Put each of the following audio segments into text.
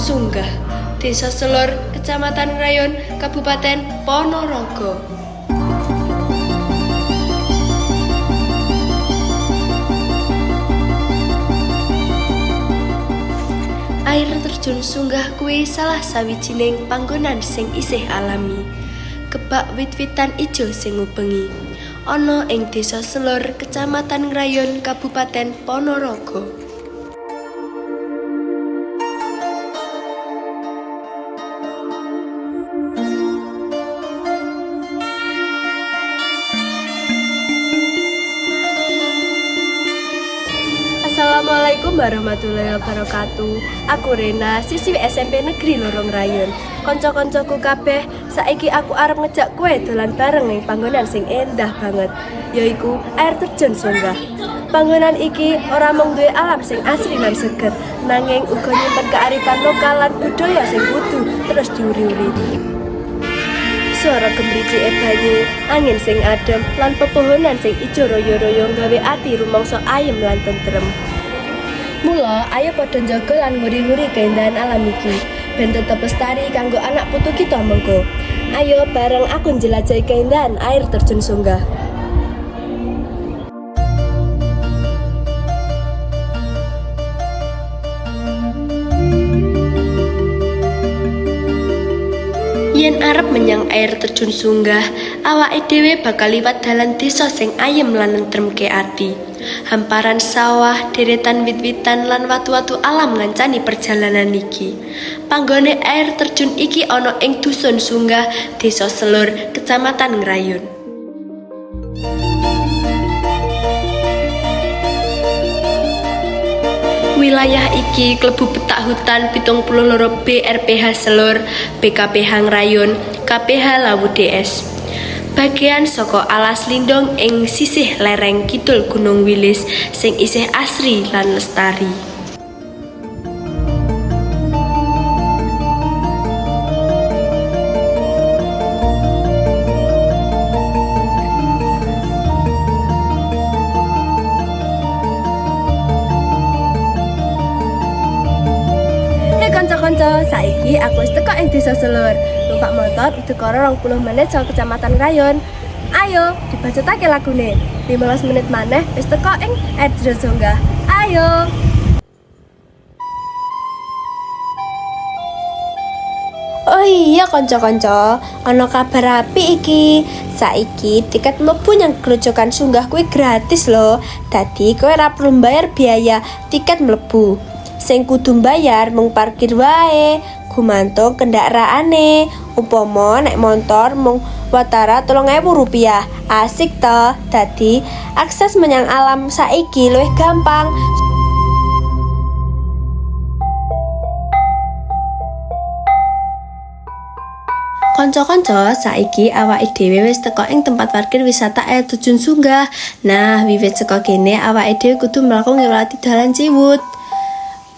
Sunggah, Desa Selor, Kecamatan Ngrayun, Kabupaten Ponorogo. Air terjun Sunggah kuwi salah sawijining panggonan sing isih alami. Kebak wit-witan ijo sing ngubengi. Ana ing Desa Selor, Kecamatan Ngrayun, Kabupaten Ponorogo. Assalamualaikum warahmatullahi wabarakatuh. Aku Rena, siswi SMP Negeri Lorong Rayun. Kanca-kancaku kabeh, saiki aku arep ngejak kowe dolan bareng ning panggonan sing endah banget, yaiku Air Terjun Sunggah. Panggonan iki ora mung duwe alam sing asri lan seger, nanging uga nyimpen kearifan lokal lan budaya sing kudu terus diuri-uri. Suara gemricike banyu, angin sing adem, lan pepohonan sing ijo royo-royo gawe ati rumangsa ayem lan tentrem. Mula, ayo padha njaga lan nguri-nguri keindahan alam iki, ben tetep lestari kanggo anak putu kita mengko. Ayo bareng aku njelajahi keindahan Air Terjun Sunggah. Yen arep menyang Air Terjun Sunggah, awake dhewe bakal liwat dalan desa sing ayem lan nentremke ati. Hamparan sawah, deretan wit-witan lan watu-watu alam ngancani perjalanan iki. Panggone air terjun iki ana ing Dusun Sunggah, Desa Selur, Kecamatan Ngrayun. Wilayah iki klebu petak hutan 72 B RPH Selur, BKPH Ngrayun, KPH Lawu DS. Bagean saka alas lindung ing sisih lereng kidul Gunung Wilis sing isih asri lan lestari. Hei kanca-kanca, saiki aku wis teko ing Desa Selur. Numpak motor udakara 20 menit saka Kecamatan Ngrayun. Ayo, dibacutake lagune. 15 menit maneh wis teko ing Air Terjun Sunggah. Ayo. Oh iya kanca-kanca, ana kabar apik iki. Saiki tiket mlebu nyang Grojogan Sunggah kuwi gratis lho. Dadi kowe ora perlu mbayar biaya tiket mlebu. Sing kudu mbayar mung parkir wae, gumantung kendaraane. Upama nek montor mung watara Rp3.000. Asik toh. Dadi akses menyang alam saiki luwih gampang. Kanca-kanca, saiki awake dhewe wis teko ing tempat parkir wisata Air Terjun Sunggah. Nah, wiwit saka kene awake dhewe kudu mlaku ngliwati dalan Ciwut.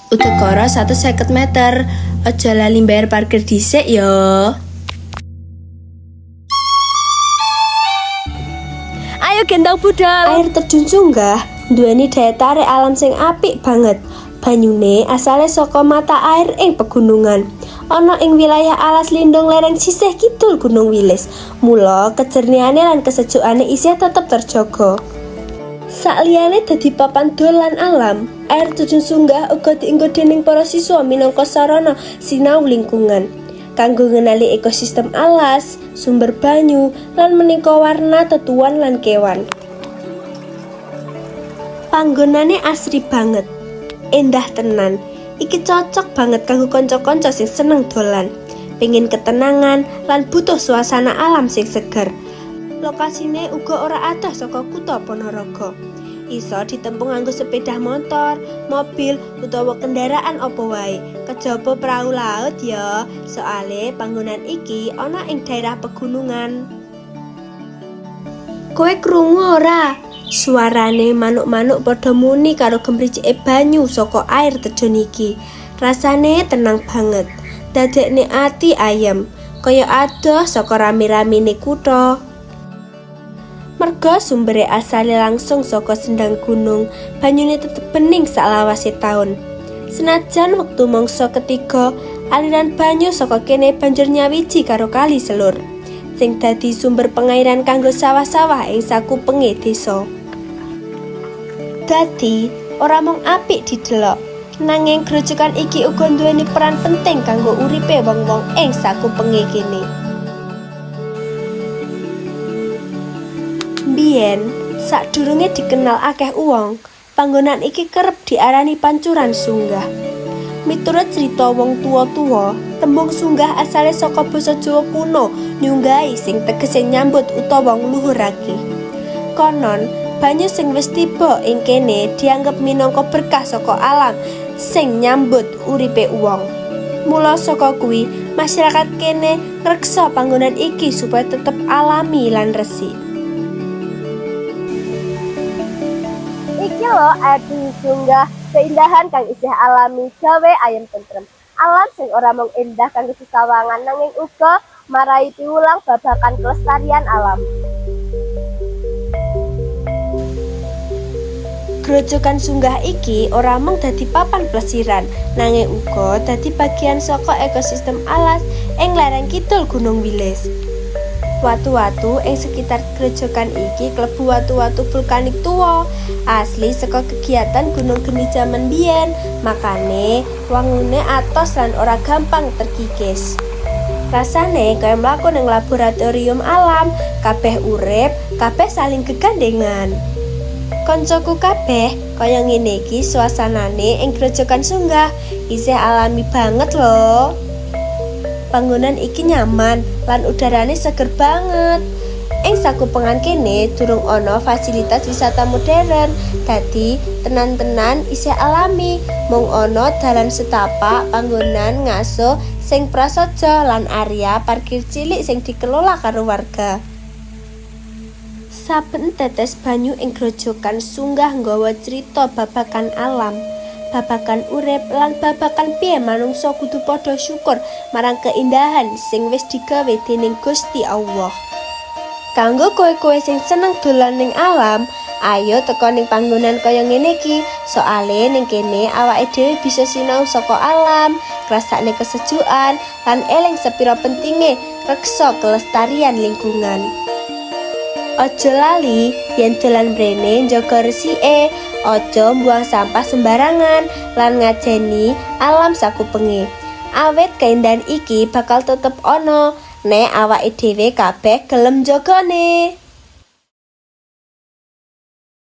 Udakara 150 meter. Aja lali mbayar parkir dhisik ya. Ayo gendong budal. Air Terjun Sunggah nduweni daya tarik alam sing apik banget. Banyune asale saka mata air ing pegunungan. Ana ing wilayah alas lindung lereng sisih kidul Gunung Wilis. Mula kejernihane lan kesejukane isih tetep terjaga. Sakliyane dadi papan dolan alam, Air Terjun Sunggah uga dienggo dening para siswa minangka sarana sinau lingkungan. Kanggo ngenali ekosistem alas, sumber banyu, lan maneka warna tetuan lan kewan. Panggonane asri banget. Endah tenan. Iki cocok banget kanggo kanca-kanca sing seneng dolan, pengin ketenangan lan butuh suasana alam sing seger. Lokasine uga ora adoh saka kutha Ponorogo. Iso ditempuh nganggo sepeda motor, mobil, utawa kendaraan apa wae. Kejaba perahu laut ya, soale panggonan iki ana ing daerah pegunungan. Kowe krungu ora? Suarane manuk-manuk padha muni karo gemricike banyu saka air terjun iki. Rasane tenang banget. Dadekne ati ayem, kaya adoh saka rame-ramene kutha. Merga sumbere asale langsung saka sendang gunung, banyune tetep bening saklawase taun. Senajan wektu mangsa ketiga, Aliran banyu saka kene banjur nyawiji karo Kali Selur, sing dadi sumber pengairan kanggo sawah-sawah ing sakupenge desa. Dadi, ora mung apik didelok, nanging grojogan iki uga nduweni peran penting kanggo uripe wong-wong ing sakupenge kene. Mbiyen, sadurunge dikenal akeh uwong, panggonan iki kerep diarani Pancuran Sunggah. Miturut crita wong tuwa-tuwa, tembung sunggah asale saka basa Jawa kuno nyunggahi sing tegese nyambut utawa ngluhurake. Konon, banyu sing wis tiba ing kene dianggep minangka berkah saka alam sing nyambut uripe uwong. Mula saka kuwi, masyarakat kene ngreksa panggonan iki supaya tetep alami lan resik. Iki lho air terjun Sunggah, keindahan kang isih alami gawe ayem tentrem. Alam sing ora mung endah kanggo sesawangan nanging uga marai piwulang babagan kelestarian alam. Grojogan Sunggah iki ora mung dadi papan plesiran, nanging uga dadi bagian saka ekosistem alas ing lereng kidul Gunung Wilis. Watu-watu ing sekitar grojogan iki klebu watu-watu vulkanik tuwa, asli saka kegiatan gunung geni jaman biyen, makane wangune atos lan ora gampang terkikis. Rasane kaya mlaku ning laboratorium alam, kabeh urip, kabeh saling gegandengan. Koncoku kabeh, kaya ngene iki suasanane ing Grojogan Sunggah, isih alami banget lho. Panggonan iki nyaman lan udarane seger banget. Ing sakupengan kene durung ana fasilitas wisata modern, dadi tenan-tenan isih alami. Mung ana dalan setapak, panggonan ngaso sing prasaja lan area parkir cilik sing dikelola karo warga. Saben tetes banyu ing Grojogan Sunggah nggawa crita babagan alam, babagan urip lan babagan piye manungsa kudu padha syukur marang keindahan sing wis digawe dening Gusti Allah. Kanggo kowe-kowe sing seneng dolan ning alam, ayo teka ning panggonan kaya ngene iki. Soale ning kene awake dhewe bisa sinau saka alam, ngrasakne kesejukan, lan eling sepira pentinge reksa kelestarian lingkungan. Aja lali yen dolan mrene njaga resike, aja mbuang sampah sembarangan, lan ngajeni alam sakupenge. Awit keindahan iki bakal tetep ana nek awake dhewe kabeh gelem njagane.